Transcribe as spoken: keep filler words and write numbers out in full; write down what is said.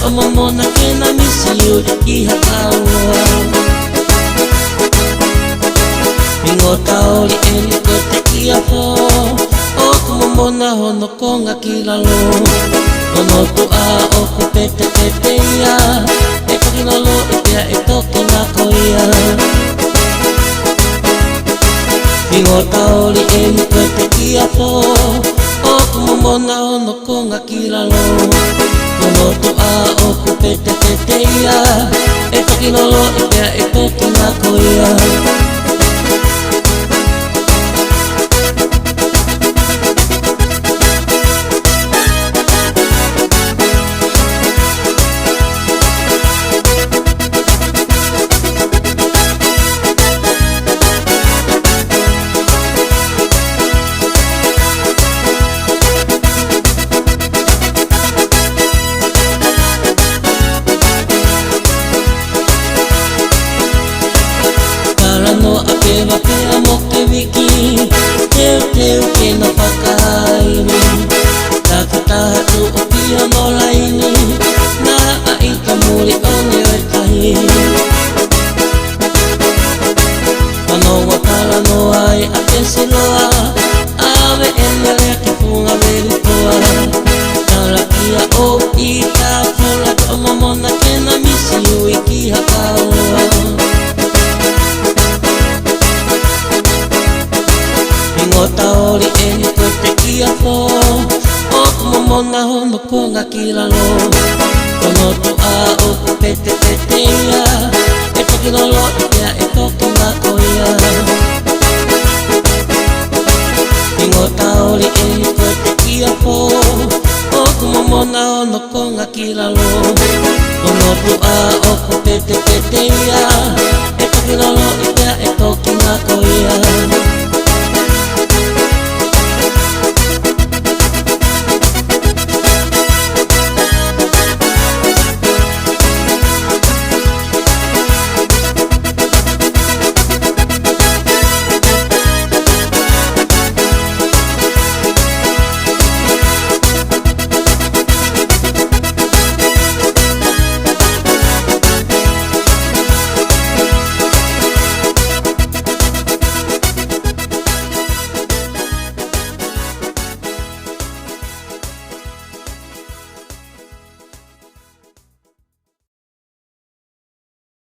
Momona ke na misi ui ki ha kaulua. Hingoa taoli eni ko e tekiapo, ʻoku momona hono konga ki lalo. Hono tuʻa ʻoku petepete ia, ʻe toki loloʻi pea ʻe toki ngako ia. Hingoa taoli eni ko e tekiapo, ʻoku momona hono konga ki lalo. Hono tuʻa ʻoku petepete ia, ʻe toki loloʻi pea ʻe toki ngako ia. Talanoa pē ʻa Pea mo Keviki, teuteu ke na fakaʻaivi. Takitaha tuʻu ki hono laini, naʻa ʻita muli ʻo ne ʻo e tahi. Fanongo talanoa ai ʻa Pesiloa, ʻave ʻene lea ki Funga Velitoa. Talakia ʻo ʻita pula ko momona ke na misi ui ki ha kaulua. Hingoa taoli eni ko e tekiapo, ʻoku momona hono konga ki lalo. Hono tuʻa ʻoku petepete ia, ʻe toki loloʻi pea ʻe toki ngako ia. Hingoa taoli eni ko e tekiapo, ʻoku momona hono konga ki lalo. Hono tuʻa ʻoku petepete ia, ʻe toki loloʻi pea ʻe toki ngako ia.